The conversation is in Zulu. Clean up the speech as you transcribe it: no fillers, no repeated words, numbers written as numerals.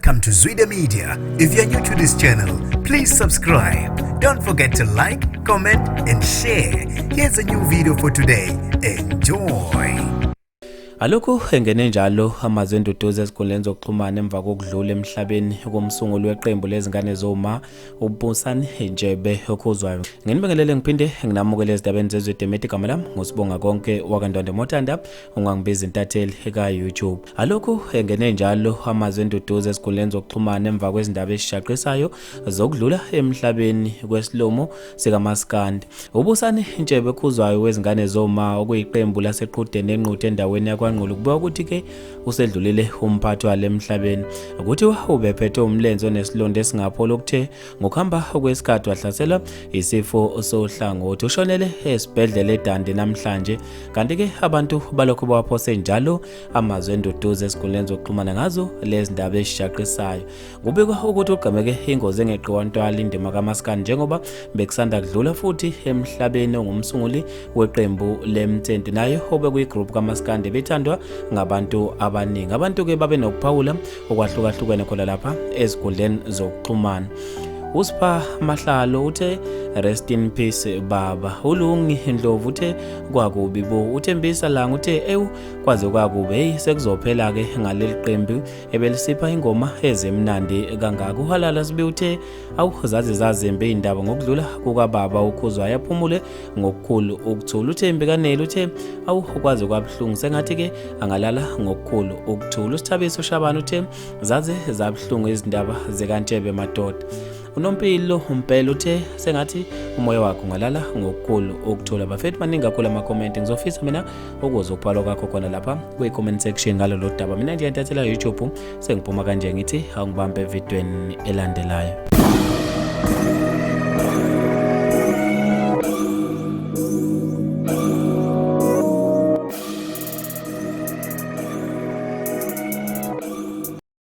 Welcome to Zwida Media. If you're new to this channel, please subscribe. Don't forget to like, comment, and share. Here's a new video for today. Enjoy. Alokhu engene njalo amazwi enduduzo ezinkundleni zokuxhumana emva kokudlula emhlabeni komsunguli weqembu lezingane zoma uBusani Ntshebe okhuzwayo. Nginibingelele ngiphinde nginamukele ezindabeni zezwe Demet, igama lami nguSibonga konke wakaNdwandwe Motanda, ungangibiza intatheli ka-YouTube. Alokhu engene njalo amazwi enduduzo ezinkundleni zokuxhumana emva kwezindaba ezishaqisayo zokudlula emhlabeni kwesilomo sikamaskandi uBusani Ntshebe Khuzwayo wezingane zoma, okuyiqembu laseQhudeni eNquthu endaweni yakwaNgqulu. Kubikwa ukuthi-ke usedlulile umphathi wale emhlabeni. Kuthiwa ubephethe umlenze onesilonda esingapholi, okuthe ngokuhamba kwesikhathi wahlaselwa isifo sohlangothi. Ushonele esibhedlela eDundee namhlanje, kanti-ke abantu balokhu bawaphose njalo amazwi enduduzo ezinkundleni zokuxhumana ngazo lezi ndaba ezishaqisayo. Kubikwa ukuthi ugqemeke ingozi engeqiwa ntwala indima kaMaskandi, njengoba bekusanda kudlula futhi emhlabeni ongumsunguli weqembu lemthenti, naye obekuyi-group kaMaskandi ebethandwa ngabantu abaningi. Abantu-ke babe nokuphawula okwahlukahlukene khona lapha ezinkundleni zokuxhumana. USipha Mahlalo uthe, "Rest in peace, baba." ULungi Ndlovu uthe, "Kwakubi bo." UThembisa Langa uthe, "Ewu, kwaze kwakubi, hey, sekuzophela-ke ngaleli qembu ebelisipha ingoma ezimnandi kangaka." UHalala Sibi uthe, "Awu, zaze zazimbi iy'ndaba ngokudlula kukababa uKhuzwayo, aphumule ngokukhulu ukuthula." UThembi Kaneli uthe, "Awu, kwaze kwabuhlungu, sengathi-ke angalala ngokukhulu ukuthula." USithabiso Shabane uthe, "Zaze zabuhlungu izindaba zikaNtshebe madoda." UNompilo Umpela uthe, "Sengathi umoya wakhe ungalala ngokukhulu ukuthula." Bafethu, maningi kakhulu amakhomenti. Ngizofisa mina ukuzwa ukubhalwa kwakho khona lapha kwi-comment section ngalolu daba. Mina nje intathela YouTube, sengiphuma kanje, ngithi awungibambe evidweni elandelayo.